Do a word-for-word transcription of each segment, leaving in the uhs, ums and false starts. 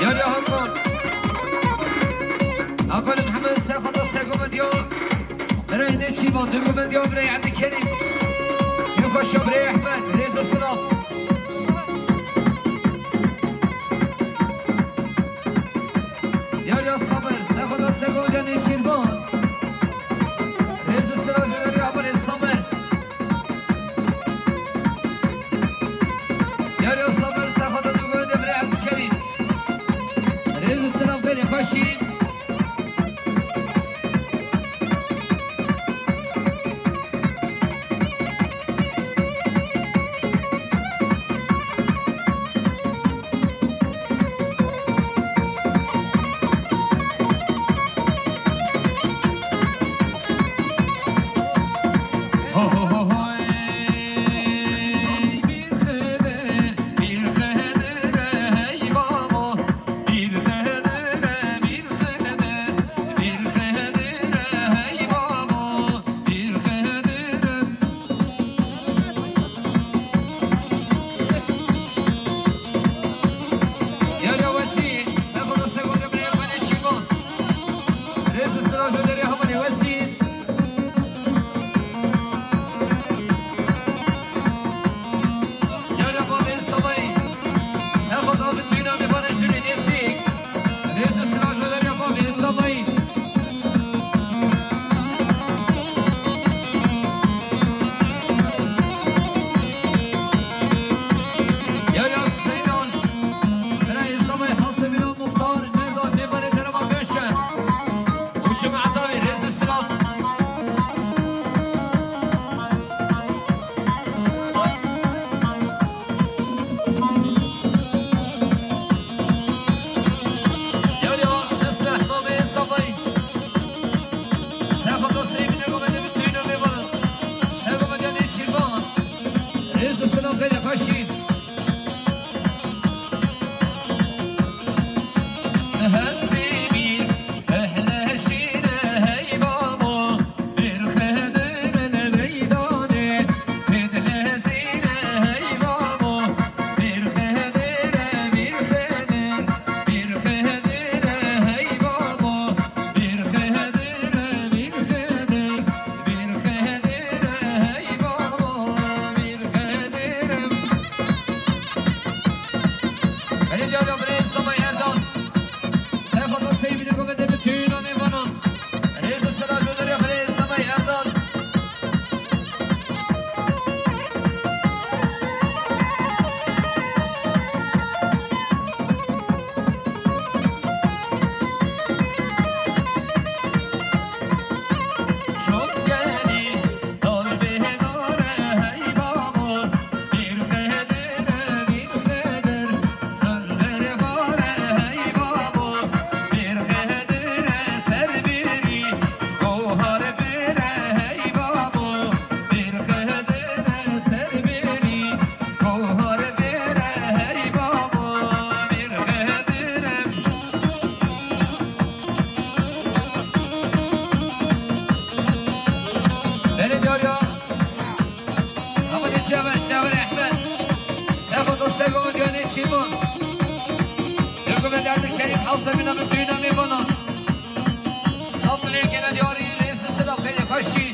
Yar ya Hakan. Hakan Mihemed, ser xwe dest, ser gomendiya. Birayê Nêçîrvan, du gomendiya birayê Ebdulkerîm. Yê xweşa birayê Ehmed, rêz û silav. Yar ya Sabir, ser xwe dest, ser gomendiya Nêçîrvan. Rêz û silav ji yar ya Sabir. Yar ya Sabir, ser xwe dest, du gomendiya birayê Ebdulkerîm. Rêz û silav, gelê xweşî. Yar ya Wesî, ser xwe dest, ser gomendiya birayê Nêçîrvan. Rêz û silav ji derê Hamanê Wesî. Yar ya Bavê Sabayî, ser xwe dest, bi tûna mêvanan ji Dûrê Nêsî. Rêz û silav ji derê Bavê Sabayî. Yar ya Seydan, birayê Sabayî, Hasemîna Muxtar, Merdan, mêvanê te re ma beş e. Û ji me etavê rêz û silav. Yar ya Nesreh, Bavê Sabayî. Ser xwe dest, ser gomendiya birayê Ebdulkerîm. Rêz û silav, gelê xweşî. Belê, yar ya birayê Sabayî Erdan. Ser xwe dest, ser gomendiya birayê Ebdulkerîm. Rêz û silav ji derê birayê Sabayî Erdan. Belê, yar ya. Ama ne çever, çever Ehmed. Ser xwe dest, ser gomendiya Nêçîrvan. Li gomendiya Ebdulkerîm, Hasemîna, bi tûna mêvanan. Saf lê gene diyarî, rêz û silav, gelê xweşî.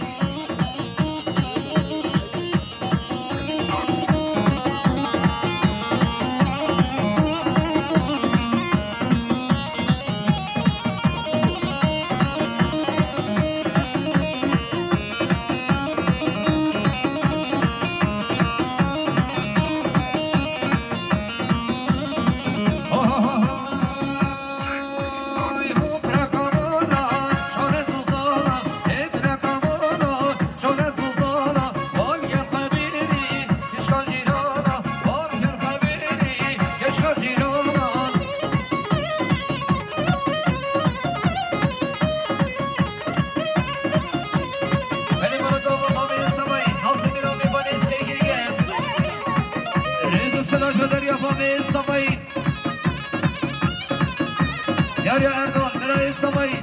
Belê, mala dava Bavê Sabayî, Hasemîna, mêvanê sêgirge. Rêz û silav ji derê Bavê Sabayî. Yar ya Erdogan, birayê Sabayî.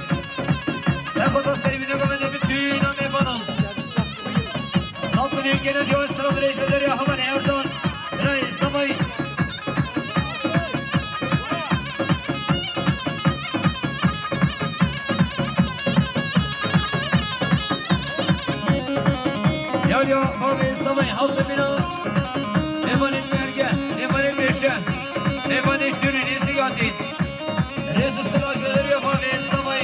Ser xwe dest, ser gomendiya birayê Ebdulkerîm. Saf lê gene diyarî, silav, rêz û silav ji derê Hamanê Erdogan, birayê Sabayî. Ya bavê Samay Hasemîna, mêvanên merge, mêvanên mêşe, mêvanên ji dûr û nêzîk hatîn. Rêz û silav ji we re ya bavê Samay.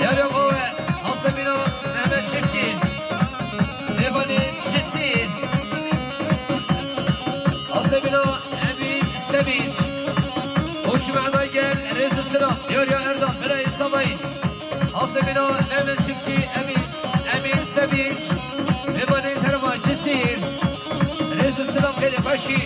Yar ya bavê Hasemîna, Mehmet Çiftçî, mêvanên Çisîn. Hasemîna, Emîn Sevinç. Hoş mehda gel, rêz û silav. Yar ya Erdal, birayê Samayî. Hasemîna, Mehmet Çiftçî, Emîn, Emîn Sevinç. Mêvanên terema Cisîr. Rêz û silav, xêrê xweşî.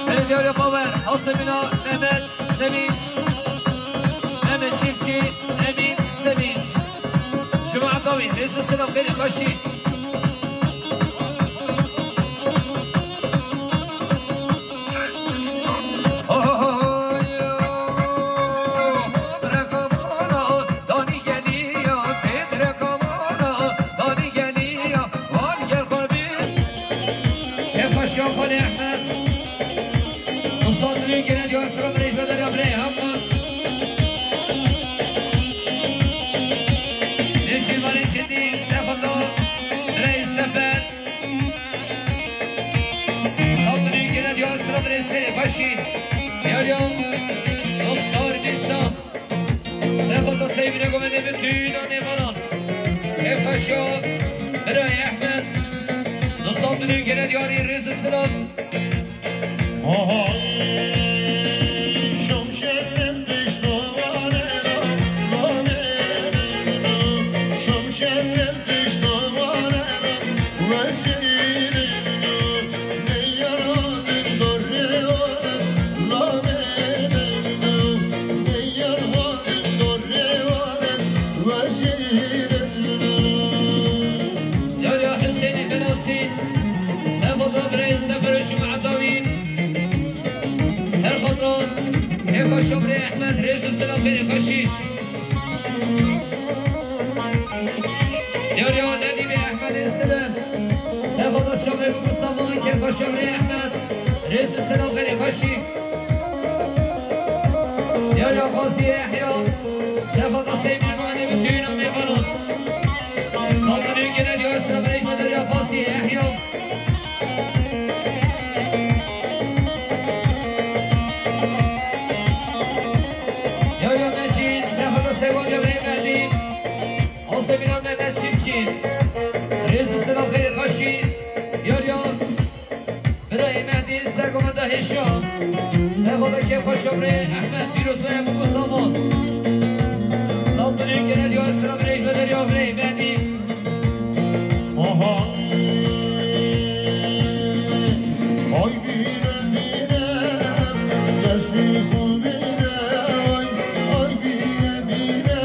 Belediye Bawer, Hasemîna, Mehmet Sevinç, Mehmet Çiftçi, Emîn Sevinç. Cuma Dawî, rêz û silav, xêrê xweşî. Sağ olun, gene diyor sıra bir esmeri başı. Diyor ya, doktor Disa. Sefata sevgine gomede bütün anne falan. Hep aşağı, Bray Ahmet. Nasıl oldu, gene diyor, rezil sıra. Aha. Yar ya Hüseyinê Benasî, Sefata birayê Sefer û Cuma Dawî, Serxatran, Kefa Şabrê Ehmed, rêz û selam xêrê xweşî. Yar ya Nedîmê Ehmedê Sibe, Sefata Şabrê Bibu Saman, Kefa Şabrê Ehmed, rêz û selam xêrê xweşî. Yar ya Xasî Yehya, Sefata Seymenê Mane, bütün amê bana. Salonê gene diyor sıra birayê Federiya Xasî Yehya. Yar ya Mecîd, Sefata Seywan ya Mehmedî. Hasemîna Mehmet Çiftçi. Rêz û selam xêrê xweşî. Yar ya Birayê Mehdî, Sergomenda Hêşa. Sefata Kefa Şabrê Ehmed, pîroz be Bibu Saman. Salonê gene diyor sıra birayê Federiya birayê Mehdî. Aha. Ay bîne bîne, destî xwe bîne, ay, ay bîne bîne,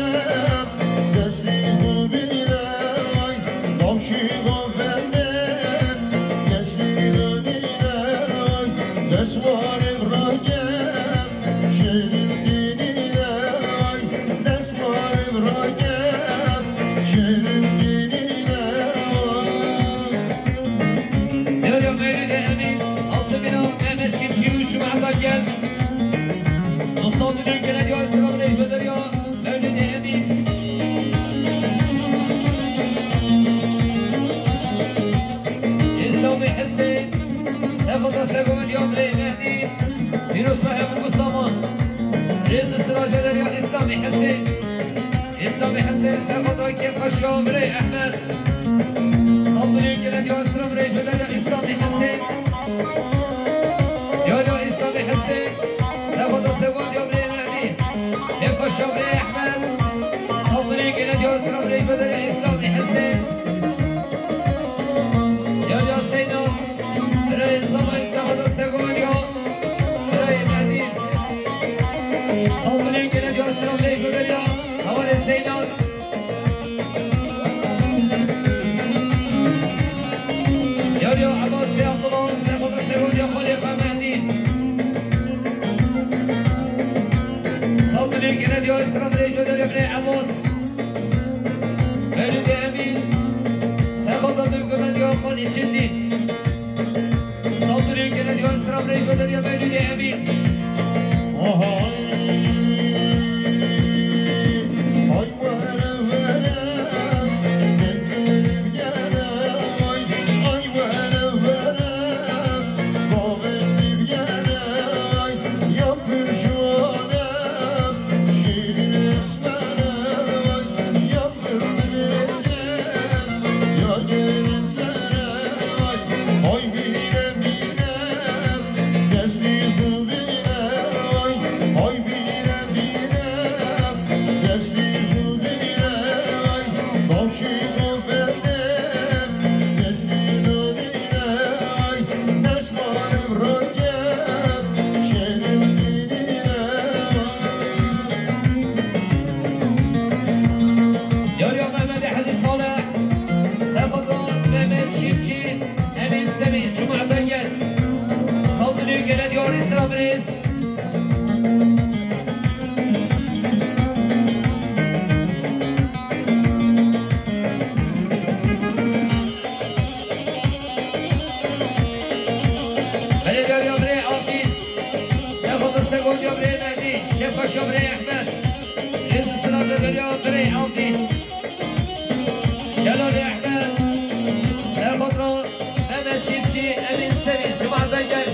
destî xwe bîne, ay, navşî xwe bende, destî xwe bîne, ay, dest warê rake, şêrîn bîne, ay, dest warê rake, şêrîn bîne, ay. Derya Mevlüde Emin, Asımina Mehmet Çiftçi, üç Mehmet Akel. Dostlar, düdüğün gelen yol sıra Mevlüde Emin. İslami Hüseyin, Sefada Segomen Yamre Mehdi, Pîroz Mehmet Mustafa, Rêz û silav ji we re ya Îslamî Hesên. Îslamî Hesên, Sefada Kefa Şabrê Ehmed. Salonê gene diyor sıra birayê Federiya Îslamî Hesên. Ya ya Îslamî Hesên, Sefada Sewan ya birayê Mehdî. Kefa Şabrê Ehmed. Salonê gene diyor sıra birayê Federiya Îslamî Hesên. Ya ya Seyda. Birayê Samayî, Sefada Segonya, birayê Mehdî. Salonê gene diyor sıra birayê Federiya, hevalê Seyda. Ya ya Gene diyor sıra birey, gönder Emre Amos. Mevlüt Emin. Serhat Abdülgömen diyor, Hakan İçindi. Saldırı gene diyor sıra birey, gönder diyor Mevlüt Emin. Oho. Yarya Mehmet Hadi Saleh, Sefo Mehmet Çiftçi, Emin Semih, Cuma Bengel, Saldırı gene diyor İslam Reis. Belediye Yavre Abdin, Sefo Segon Yavre Mehdi, Kepaşa Bre Ahmet, Rêz û silav li beriya birê Ewdî. Şelolê Ehmed, Serxotra Mehmet Çiftçi, Emîn Serî, Cuma Dengel.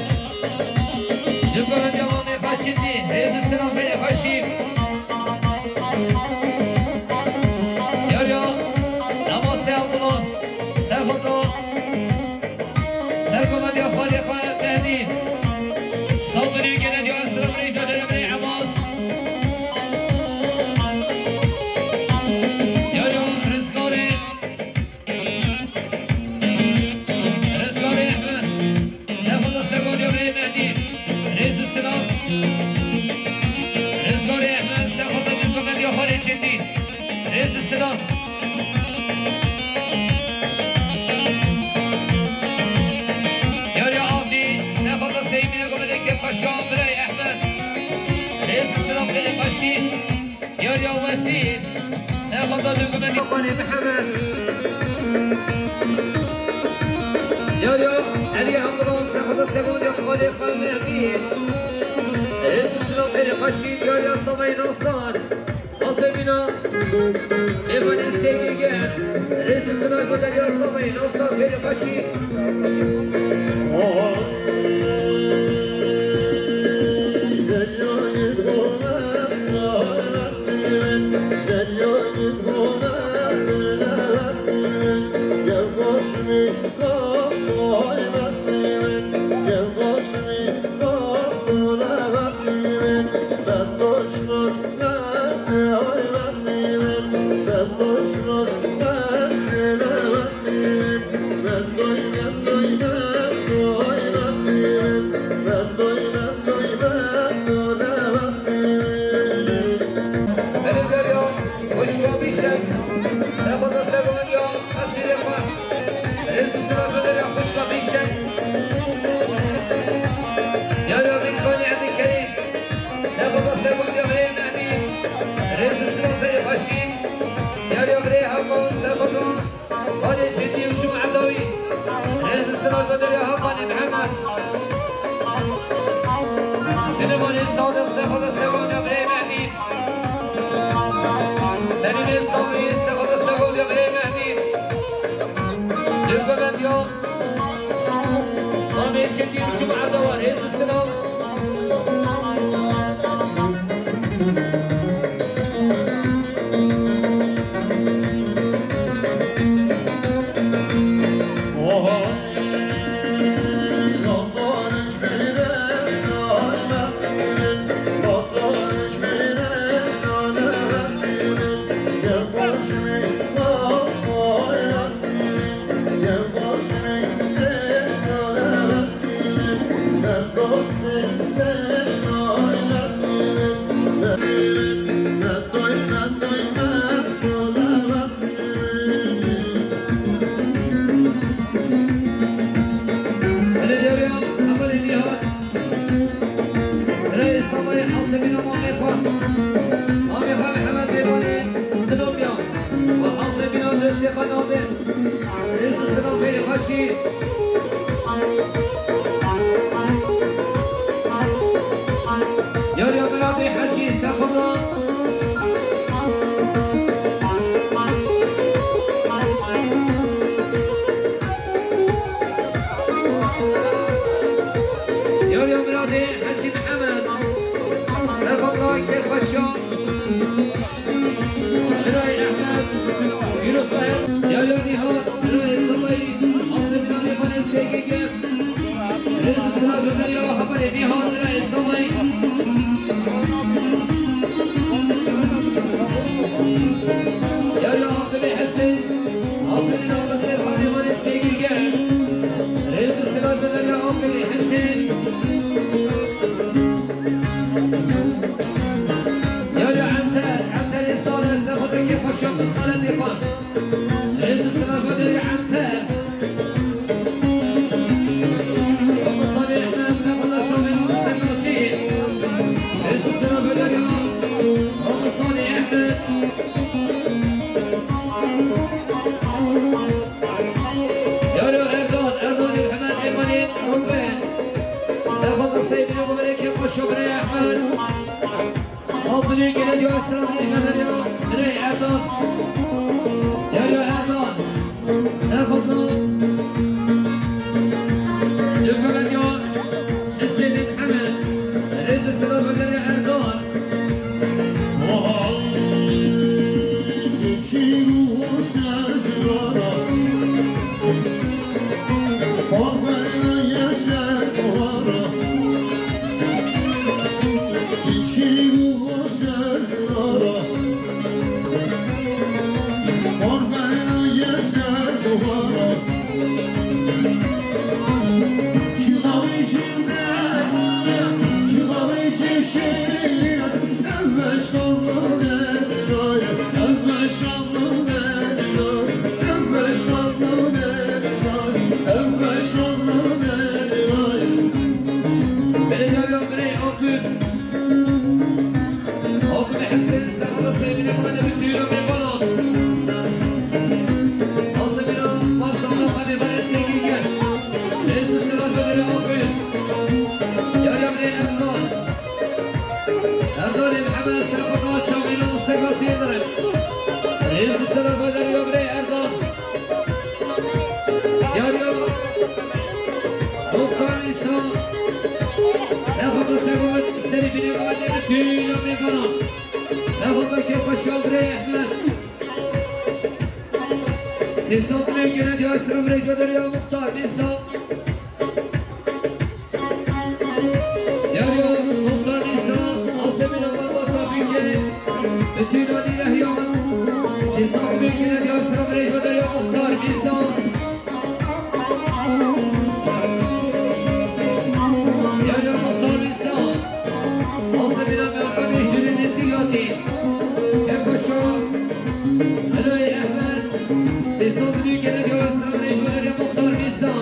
Dukana Cevamê Xaçîtî, rêz û silav xêrê xweşî. Yariya Namase Abdullah, Serxotra. Sergovendiya xalê xwe Mehdî. Saldırı gene diyor sıra birey, gönder Emre Amos. Yaro Rizgarê. Rizgarê Ehmed. Sergovendiya birey Mehdî. Rêz û silav. Rizgarê Ehmed. Sergovendiya xalê Çetî. Rêz û silav. Yariya Avdî, Sefada Seymîne Gomedê Kepaşa, Birayê Ehmed. Rêz û silav xêrê xweşî. Yariya Wesî, Sefada Dugumedê Xanê Mihemed. Yariya Elî Hamduran, Sefada Segodê Xanê Xanê Emîn. Rêz û silav xêrê xweşî. Yariya Samey Nasar. Azemîna Mêvanê Sêgî gel, rêz û silav bo Derya Sameyî, Nasar xêrê xweşî. Belediye ya, hoş gelmişsin. Sabah da selam ya. Qasîrê xwe. Rêz û silav bi derya xwişka Bîşek. Yariya Rîkanî Ebdîkerîm. Sefada Segondiya birê Mehmî. Rêz û silav berê xweşî. Yariya birê Hakan Sefada. Xalê Şitî û Şûm Edawî. Rêz û silav bi derya Hakanê Mihemed. Silêmanê Sadiq Sefada Segondiya birê Mehmî. Selimê Sabrî, Sefada Segodê Birê Mehdî. Dulgovendiya Amê Çetîn, Cuma Dawa, rêz û silav. Yar ya miradê Hecî Mihemed. Serhatra Kêrxweşiya. Birayê Ehmed. Yunus Ahmet. Yar ya Nîhat. Birayê Sırlayî. Asê Miradê Vanê Sêgege. Rêz û silav li derya hevalê Nîhat, birayê Sırlayî. Yar ya Abdulê Hesên. Aferîn Abdulê Vanê Sêgege. Rêz û silav li derya Abdulê Hesên. Yar ya Emter, Emterê Sale, Sefoteke Paşa, Sale Nêfan. Rêz û silav li derya Emter. Sale Ehmed, Sefota Şamê, Sefota Şamê. Rêz û silav li derya Sale Ehmed. Yar ya Erdan, Erdanê hemen Eymanê Rûbe. Sefota Seydinê Mubarekê Paşa, birayê Ehmed. Saldırıya gelen ya Esra Eymen'e ya. Birayê Erdan. Yar ya Erdan. Sefota. Lübnan'e ya. Hüseyin Hemen. Rêz û silav li derya Erdan. Belediye Başkanı Hüseyin Sefa da sevgili Muhammed Abdülhamid Bey bana. Nasıl bir an? Bak, tamam, hadi, bana sevgili gel. Resul Sefa da böyle bakıyor. Yar ya Erkan. Erkan Muhammed Sefa da Şamil Mustafa Seyirler. Resul Sefa da böyle Erkan. Yar ya. Doktor İsa. Sefa da Sefa. Seni biliyorum, hadi, bütün Amerika'na. Sefota Kêrxweşiya birayê Ehmed. Sê sed milyon gene diyarsına birayê Coderiya Muxtar Nîsa. Yar ya Muxtar Nîsa, Asemîna Barbata Bîkê, Betîna Nîrehyan. Sê sed milyon gene diyarsına birayê Coderiya Muxtar Nîsa. Yar ya Muxtar Nîsa. Asebîna Merhemê Hürriyetî Yatî. Kekoşa. Eloyê Ehmed. Sê sed milyon gene diyarsına birayê Coderiya Muxtar Nîsa.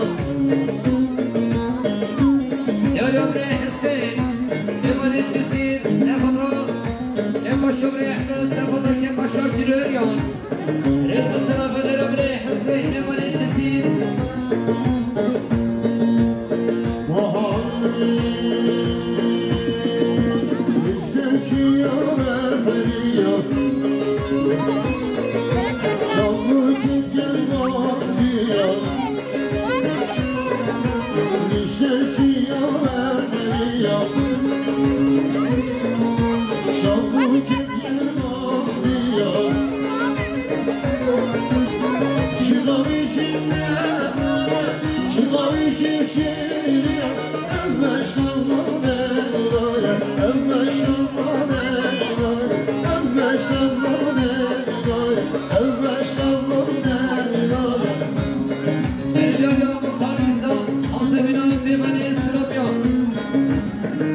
Yar ya birayê Hesên. Emanet Cizîr. Sefota. Kekoşa birayê Ehmed. Sefota Kekoşa Cüreryan. Rêz û silav li derya birayê Hesên Emanet Cizîr.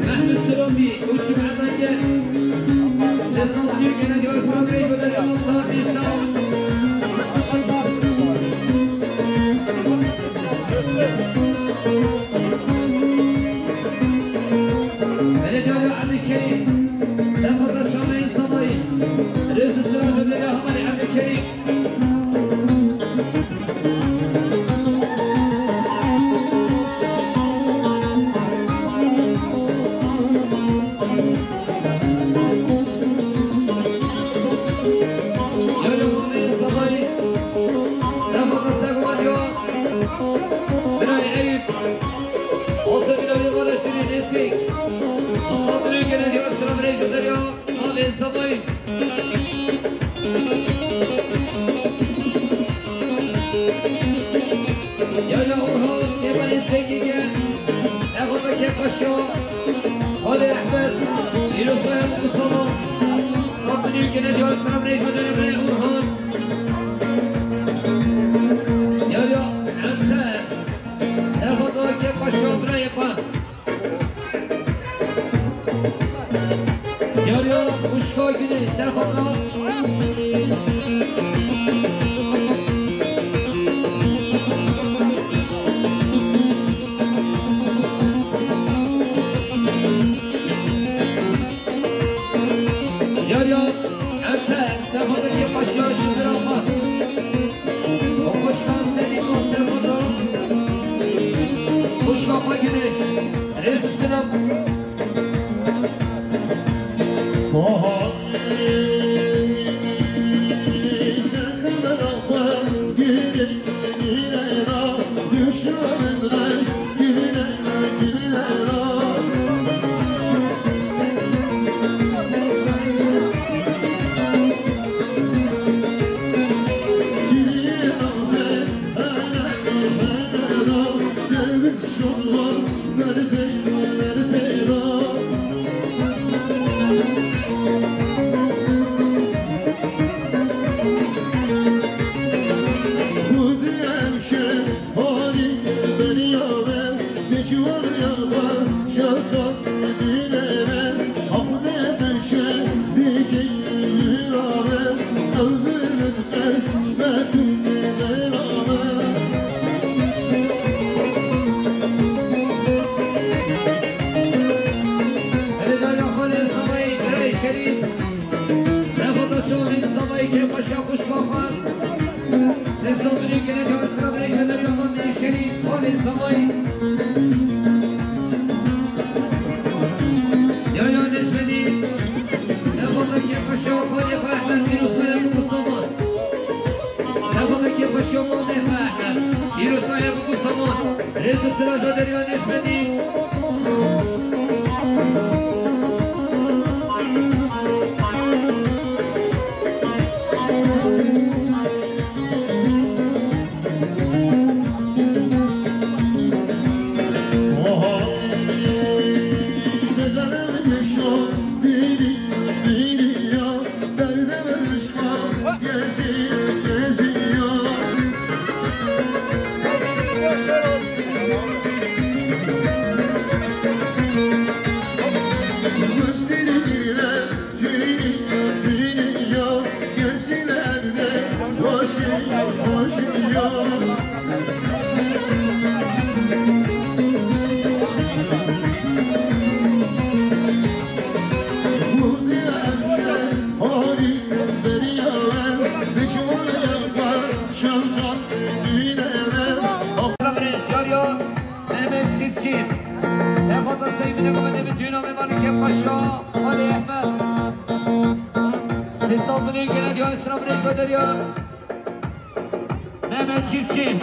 Mehmet Sirotî, Koçum Ezanger, Sesans Büyük Genel Yönetmen Bey, Gödel Yoldan Nisa. Belediye Abdülkerim, Sefada Şamayın Samayı, Rezi Sıra Gödel Hamayı Abdülkerim. Gene diyor sıra buraya gönderiyor buraya Orhan. Ya ya, Enter. Serhat Akif Paşa buraya bak. Ya ya, Kuşka Güneş, Serhat Akif. Yar yar, Enter, Serhat'ın yılbaşı yarışı drama. O koşkan senin o Serhat'ın. Koşkan Güneş, Resul Selam. Sefota çolê zavayê ke paşa xweş baxan. Sê sal binê gene dewesra binê gene yaman nê şerî xalê zavayê. Ya ya Necmedî. Sefota ke paşa xalê Ehmed Pîrozbaya bu saman. Sefota ke paşa xalê Ehmed Pîrozbaya bu saman. Rêz û silav da derya Necmedî. Mehmet Çiftçi. Sefata Seyfine Mehmet Emin Düğün Abi Malik Paşa. Ali Ehmed. Ses altını gelen diyor sıra buraya gönderiyor. Mehmet Çiftçi.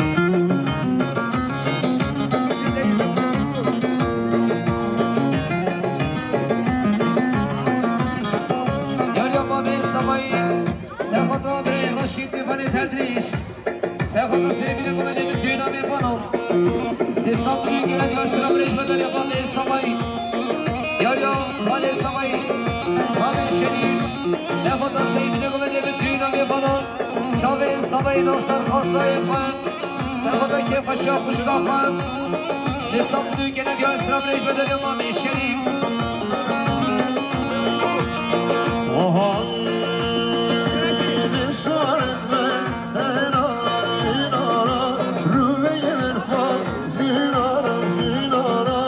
Yar yapma ve Samayı. Sefata ve Raşit İfani Tedriş. Sefata Seyfine Mehmet Emin Düğün Abi Bano. Ses altını gelen diyor sıra buraya gönderiyor. Abi Samayı. Yar ya, Halil Samayı. Abi Şerif. Sefata Seyfine Mehmet Emin Düğün Abi Bano. Çavê Samayî Nasir Xarsayê xwe. Sefata kêfa şiya xwişka xwe. Sê sal dilû gene diya Îslamê bedere Mamê Şerîf. Oha. Rêşarên me, hêna, hêna ra, rûveyê min fa. Zinara, zinara.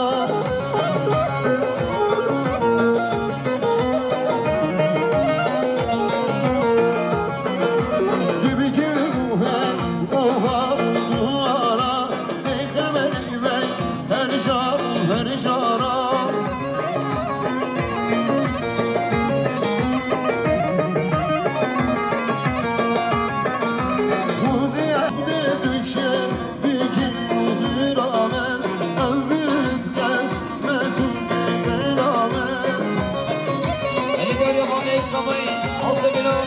Gibi gibi bu he, oha, duvara, ne kemeri bey, her jar, her jara. Hudi evde düşe. Eli derya Mamê Samayî, Asê Mîlo,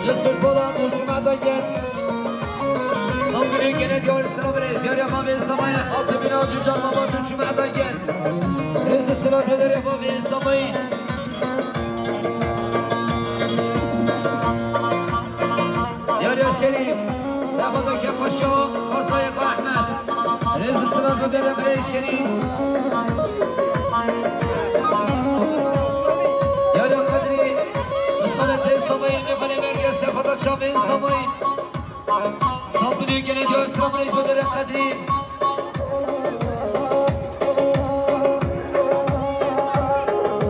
Cesur Polat, Uçmada gel. Saldırı gene diyor sıra bile. Derya Mamê Samayî, Asê Mîlo, Gülcan Baba, Uçmada gel. Rêzê silav derya Mamê Samayî. Şerîf, Sexoto Kepxweşo, Xarzayê xwe Ehmed. Rêz û silav bide birê Şerîf. Yara Qedrî, Işxanê Tê Samayî, Mêvanê Mergê, Sexoto Çavên Samayî. Sabunê gele diyor, silav rêz bide birê Qedrî.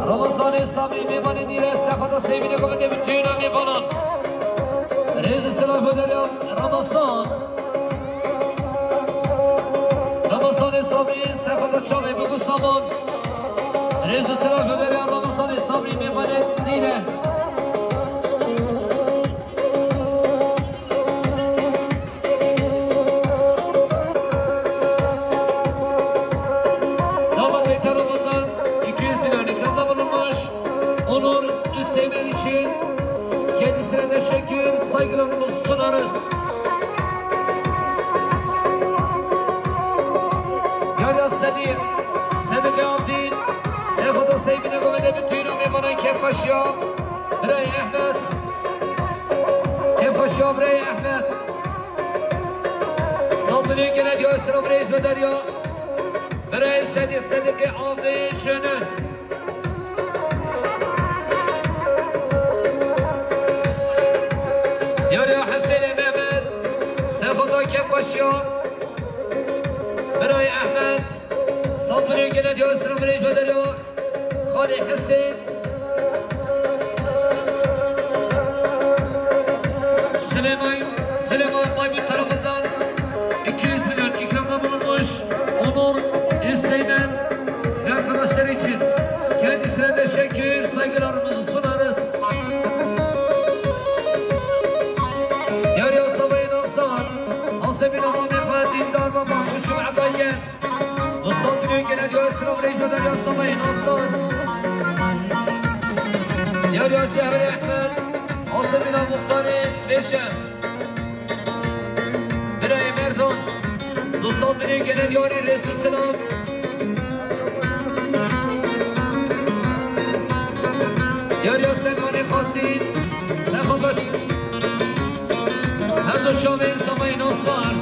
Ramazanê Sabrî mêvanê nîre, Sexoto Seybînê komendê bi tîna mêvanan. Rêz û silav bide birê Ramazan. Ramazanê Sabrî, Sexoto Çavê Bûk û Saman. Rêz û silav bide birê Ramazanê Sabrî mêvanê nîre. Damat Beyter Ramazan, iki yüz milyon ikramda bulunmuş. Onur Üsteğmen için kendisine teşekkür, saygılarımızı sunarız. Yahya Sedir, Sedir Abdin, Sexoto Seybînê komendê bi tîna mêvanan Kepxweşiya, birayê Ehmed. Kepxweşiya birayê Ehmed. Sabunê gele diyor, silav rêz bide birê. Birayê Sedir, Sedir Abdin. Yara Hüseyin Mehmet, Sexoto Kepxweşiya, birayê Ehmed. Sabunê gele diyor, silav rêz bide birê. Xalê Hesên. Süleyman, Süleyman Bayburt tarafından iki yüz milyon ikramda bulunmuş Onur Üsteğmen ve arkadaşları için kendisine teşekkür, saygılarımızı sunarız. Yar ya Sabayın Aslan, Asebin Amame Fatih Darma Mahmut Cumhurbaşkanı. Dostlar, dünya gelen yol sıra burayı kadar ya Sabayın Aslan. Yar ya Şehri Ahmet, Asebin Muhtarı Beşe. Birayê Merdan, dostan, dilê gelên yarî rêz û silav. Yariya Selmanê Qasî, Sexoto, her du çavên Samayê Nasar,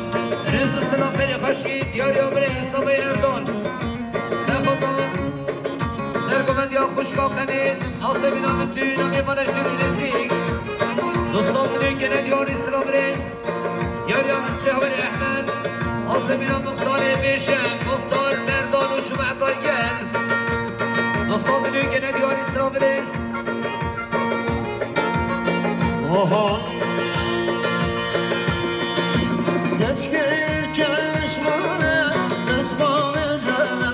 rêz û silav xêrê xweşî, yariya birê Samayê Erdal. Sexoto, sergovendiya xwişka Xenê, Asebîna min tîna mêvanê jî rêsî. Dostan, dilê gelên yarî silav rêz. Yariya min Şehwelê Ehmed, Asebîna Muxtarê Bêşe, Muxtar Merdan û Cumeta Gel. Dostan, dilê gelên yarî silav rêz. Oho. Keşke keşmane, keşmane, keşmane.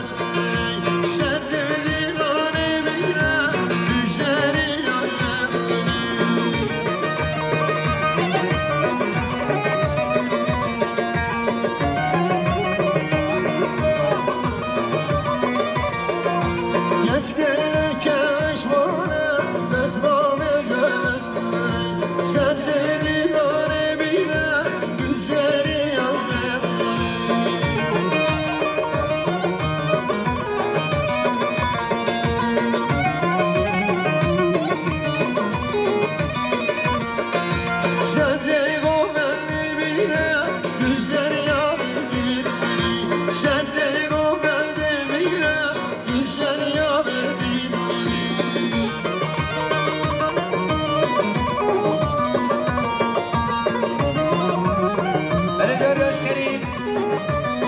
Belediye Şerîf,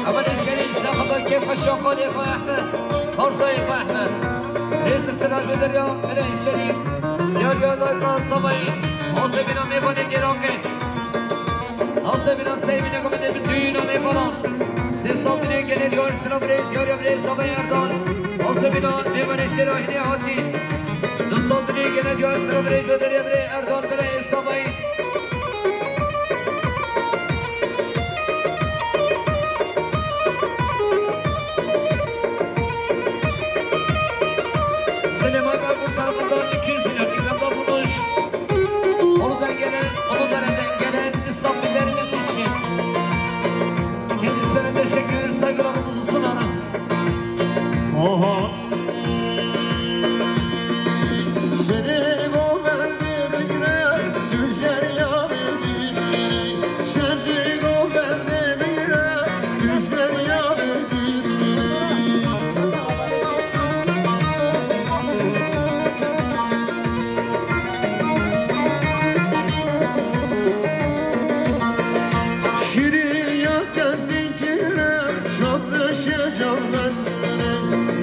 Emelê Şerîf, Sexoto Kêfxweşa Xalê xwe Ehmed, Xarzayê xwe Ehmed. Rêz û silav bide birê ya Belediye Şerîf, yariya dayika Samayî, Asebîna mêvanê gêrake. Asebîna Seybînê gomedê bi tîna mêvanan. Sê sal dilê gelên yarî silav rêz, yariya birê Samayî Erdal. Asebîna mêvanê jêra hinê hatî. Du sal dilê gelên yarî silav rêz, bide birê Erdal, birê Samayî. Süleyman Ergun tarafından iki yüz milyon ikramda bulunmuş. Uludağ'dan gelen, Uludere'den gelen misafirlerimiz için kendisine teşekkür, saygılarımızı sunarız. Oho.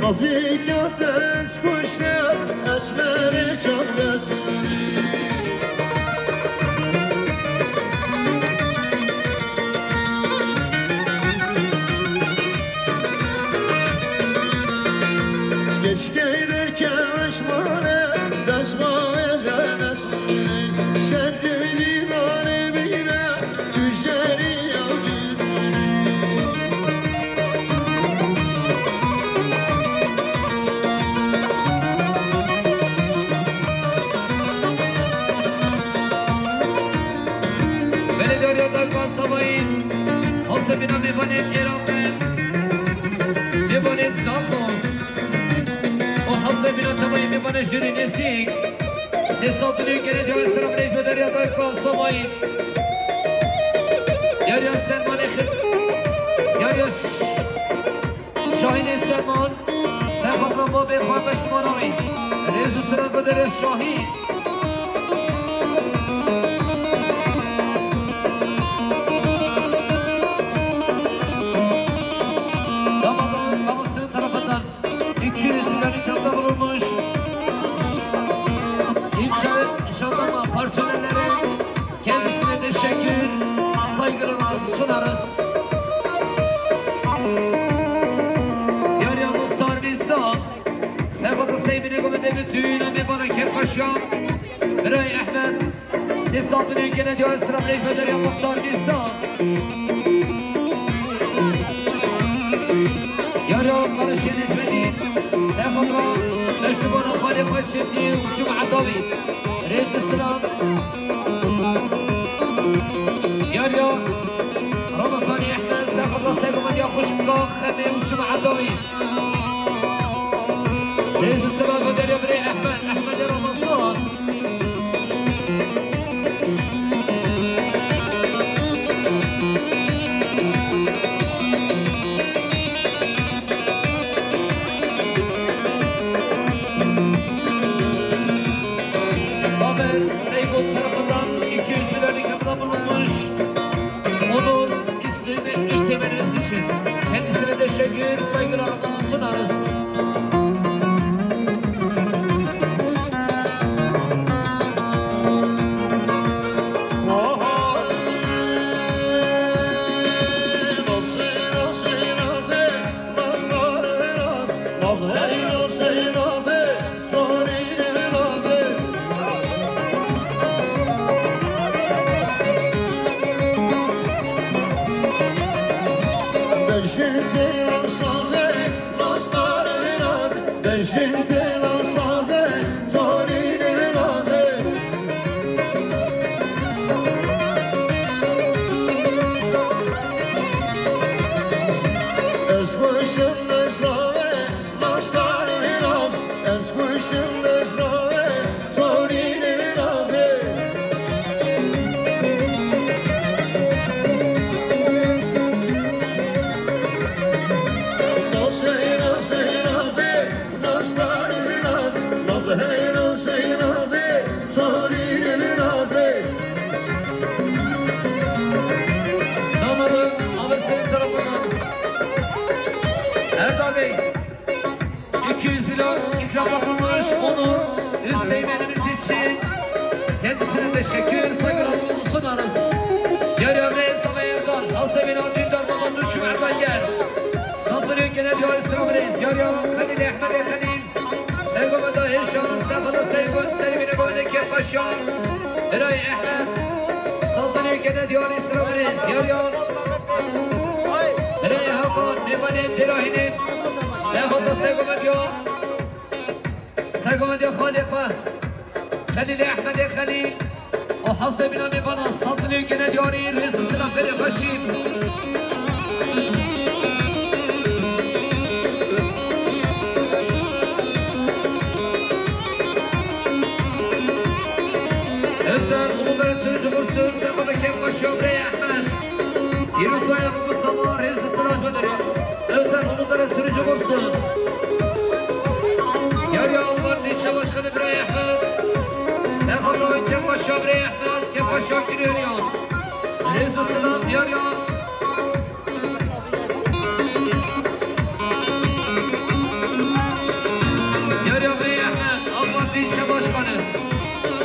Nazika te ez kuşe, ez merê çavdez. Keşke derkeveş mane, dest bavêje dest bavê. Şer dîvanê bîne, tu şerî ya dîvanê. Belê darya darba sabayî, hasebîna mêvanê Iraqê, mêvanê Zaxo. O hasebîna tevayî mêvanê jûrî nêzîk. Sê sed û nîv gele diyawe selam rêj be derya darba sabayî. Yariya Sermanê xid. Yariya Şahînê Serman, serxatira babê xwe beştimanayî. Rêz û silav guderê Şahîn. Damadan, babasının tarafından iki yüz liralık katkıda bulunmuş. İlçe şatlama personelleri. Kendisine teşekkür, saygılarımızı sunarız. Yar ya muhtar Nisa, Sebat Hüseyin bine gome de bütün anne bana kefkaşa. Biray Ahmet, ses altını ülkene diyor sıra Break ya muhtar Nisa. Yar ya Barış Yeniz Medin, Sebat Ra, Meşrubana Fale Koçeti, Uçum Adavi. Rêz û silav. Yar ya Ramazanî Ehmed, serxweda sergomendiya xwişka Xemê û Çima Edawî. Rêz û silav derya birê Ehmed, Ehmedê Ramazan. Baber Beykoz tarafından iki yüz liralık katkıda bulunmuş. Onur üstüne, üsteğmeniniz için kendisine teşekkür, saygılarımızı sunarız. Ez xweşim, ez rave, Başlarım naz, ez kuştum bezrave, zorî nêrazê. Naz heyra seyrazê, başlarım naz, naz heyra seyrazê, zorî nêrazê. Damadın alırsın tarafından Erdal Bey. iki yüz milyon ikramda bulunmuş Onur Üsteğmenimiz için kendisine teşekkür, saygılarımızı sunarız. Yar ya Reza ve Erdal, Hasan bin Dündar, Baba Nurçum Erdal gel. Saldırı gene diyor sıra bir. Yar ya Halil Ahmet Halil. Sergo ve Dahir Şah, Sefada Seyfo, Selimine Boyne Kepaşa. Eray Ahmet. Saldırı gene diyor sıra bir. Yar ya. Reyha xwe, mêvanê Cêrahînê, serxweda sergovendiya, sergovendiya xalê xwe, Xelîlê Ehmedê Xelîl, û hewsê bîna mêvana Saldinê gene diyarî, rêz û silav berê xweşî. Ezer, Umut Ersoy, Cumhursun, serxweda kêm xweşiya birê Ehmed. Pîrozbaya Rûdû Sema, rêz û silav vedere. Özel Umutlara sürücü vursun. Yar ya Umut, ilçe başkanı Birey Ehmed. Sen Allah'ın Kepaşa Birey Ehmed, Kepaşa giriyor ya. Rêz û silav yar ya.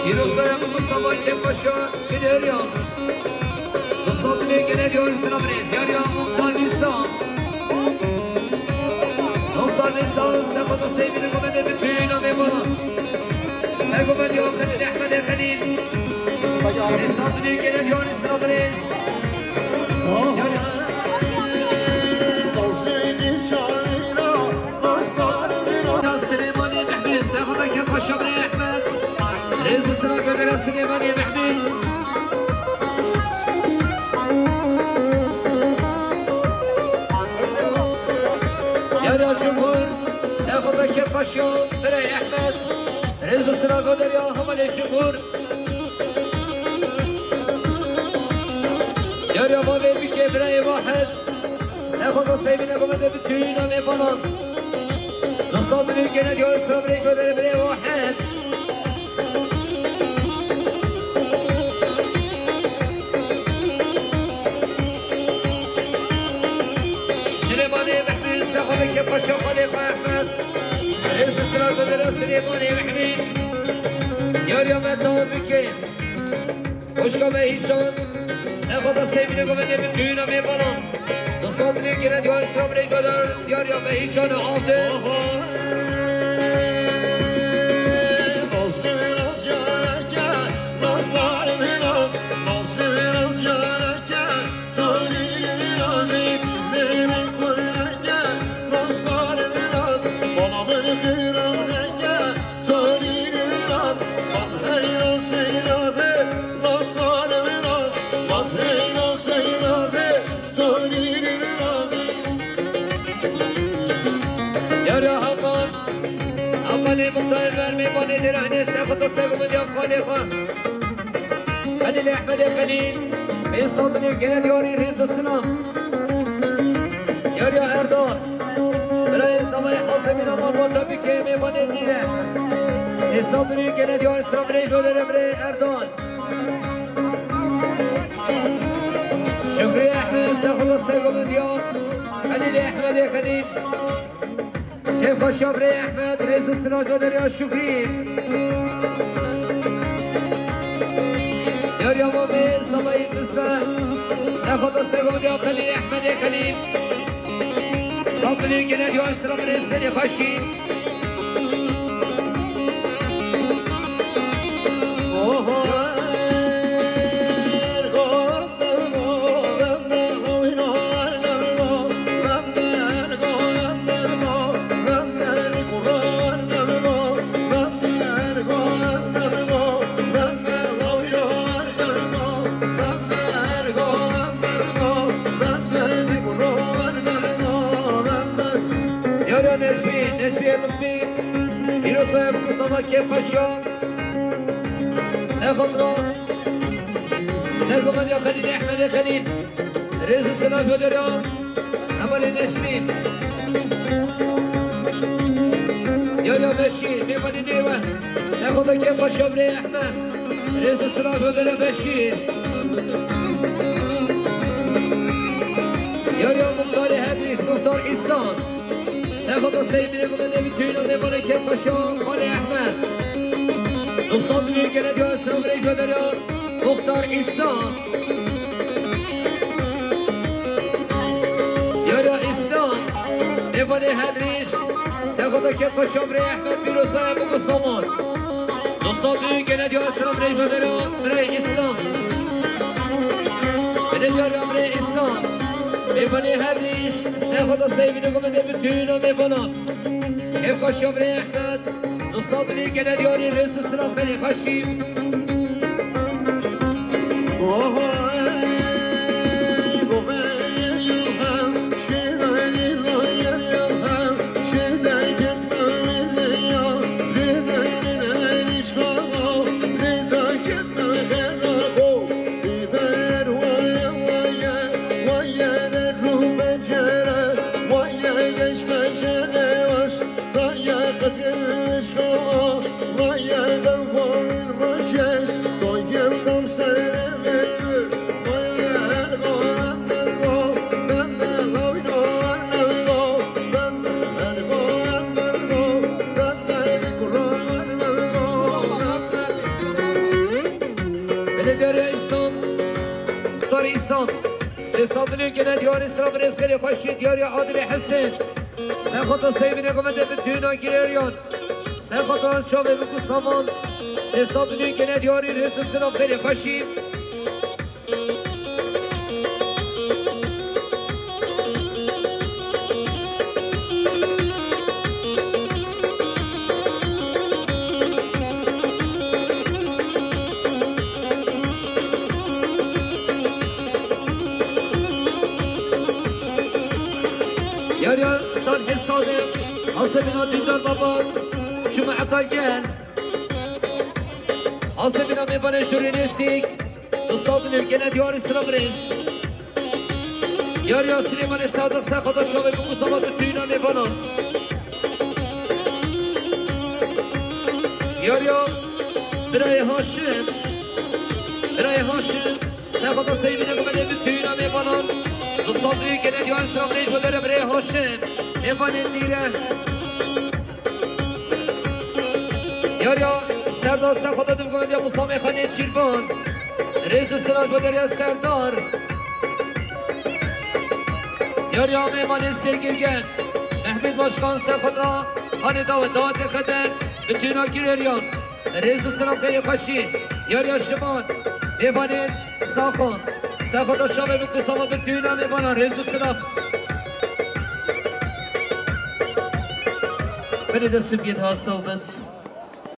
Pîrozbaya Mustafa Kepaşa, Giderya. Dostlar, dibe gene diyor, selam reis. Yar ya, Muhtar Nisa. Muhtar Nisa, sefası sevgili Mehmet Emin Büyüğün ameba. Sergo ben diyor, Halil Ahmet Efendi. Dostlar, dibe gene diyor, selam reis. Yar ya. Süleymanê Mehmet, Sefada Kepaşa Birê Ehmed. Rêz û sina göndere Süleymanê Mehmet. Yara Cumhur, Sefada Kepaşa Birê Ehmed. Rêz û sina göndere ya Hamalê Cumhur. Derya bavê bike birayê Wahed. Sefada sevine gome de bütün ame falan. Nasıl bir ülkene diyor sıra bire göre bire Wahed. Süleymanê Mehmet, Sefada Kepaşa Xalê Mehmet. Rêz û sina göndere Süleymanê Mehmet. Yar ya me dawa bike. Xoşka me hîşan, Sefada sevgili Mehmet Emin Düğün ame bana. Dostlar, dibe gene diyor, sıra bire gönder, diyor ya me hîşan aldı. Oho. Dostum, dostum, dostum, dostum, Yara Hakan, Hakan ê muxtar ver mêvanê dêranê Sefada Segumê diya xalê xwe. Xelîl Ehmedê Xelîl, ê sabinê gene diyarî rêz û silam. Yar ya Erdal, birayê Samayê Hasemîn Aman Vata bike mêvanê dîre. Sê sabinê gene diyarî silam rê göndere birê Erdal. Şükrü Ehmed, Sefada Segumê diya. Xelîl Ehmedê Xelîl. Kefa Şabrê Ehmed, rêz û sina gönderiya Şükrî. Derya Mame, Samayî Mizbe, Sefada Segodiya Xelîl Ehmedê Xelîl. Sabirî gene diyor sıra rêzlerê xweşî. Oho, ergo. Yara Nesbi, Nesbi Lütfi, Pîrozbaya Mustafa Kepaşa, Sefadra, Sergovan ya Xelîl Ehmedê Xelîl. Rêz û silav gönderiya Hevalê Nesrîn. Yara Beşîr, mêvanê nêwe. Sexoda Kepaşa Birê Ehmed. Rêz û silav gönderiya Beşîr. Yara muxtarê Hedrîs, muxtar Îhsan. Sexoda Seyîdê Mehmedê Bitûyîn û mêvanê Kepaşa Xalê Ehmed. Nuqsan duyê gene diya silav rê gönderiya muxtar Îhsan. Yara Îslam, mêvanê Hedrîs, sexoda Kepaşa Birê Ehmed Pîrozbaya Muqu Saman. Nuqsan duyê gene diya silav rê gönderiya Birê Îslam. Gene diya Birê Îslam. Mêvanê Hedrîs, sexoda Seyîdê Mehmedê Bitûyîn û mêvanan. Kepaşa Birê Ehmed. Nuqsan duyê gene diyarî rêz û silav xelî xweşî. Tayê qesir wişka, layê ben vavir roşe, doyel dam sere meyir. Diyarê Îslam, Tarî Îslam, sê sed milyon gene diyarê sira birêz gelê xweşî diyarê Adilê Hesen. Sexata seyvînê qimete bi tûna girêriyan. Sexata çavê bi gusaman, sê sed milyon gene diyarê rêz û silav gelê xweşî. Yariya Salih Sadık, Hasemina Dündar Babat, şu muhakkak gel. Hasemina Mevaneş Dürünesik, Nusat Nurgene Diyarî Sırabres. Yariya Süleymanê Sadık Sexada Çavê bi Mustafa bi tüyüna Mevanan. Yariya Birayê Haşim, Birayê Haşim, Sexada Seyvîne Gumene bi tüyüna Mevanan. Nusat Nurgene Diyarî Sırabres, Birayê Haşim, Mevanê Nîre. Yariya Serdar Sexada dibgumediya Musa Mexanê Çîrvan. Rêz û silav bo deriya Serdar. Yariya Memanê Sêgirgen. Mehmet Başkan Sexada hanê dawe dawetê xeter. Bi tûna girêriyan. Rêz û silav xeyrê xweşî. Yariya Şimal. Mêvanê Saxo. Sexada Çavê bi kusama bi tûna mêvanan. Rêz û silav. Beni de sübiyet hasıl biz.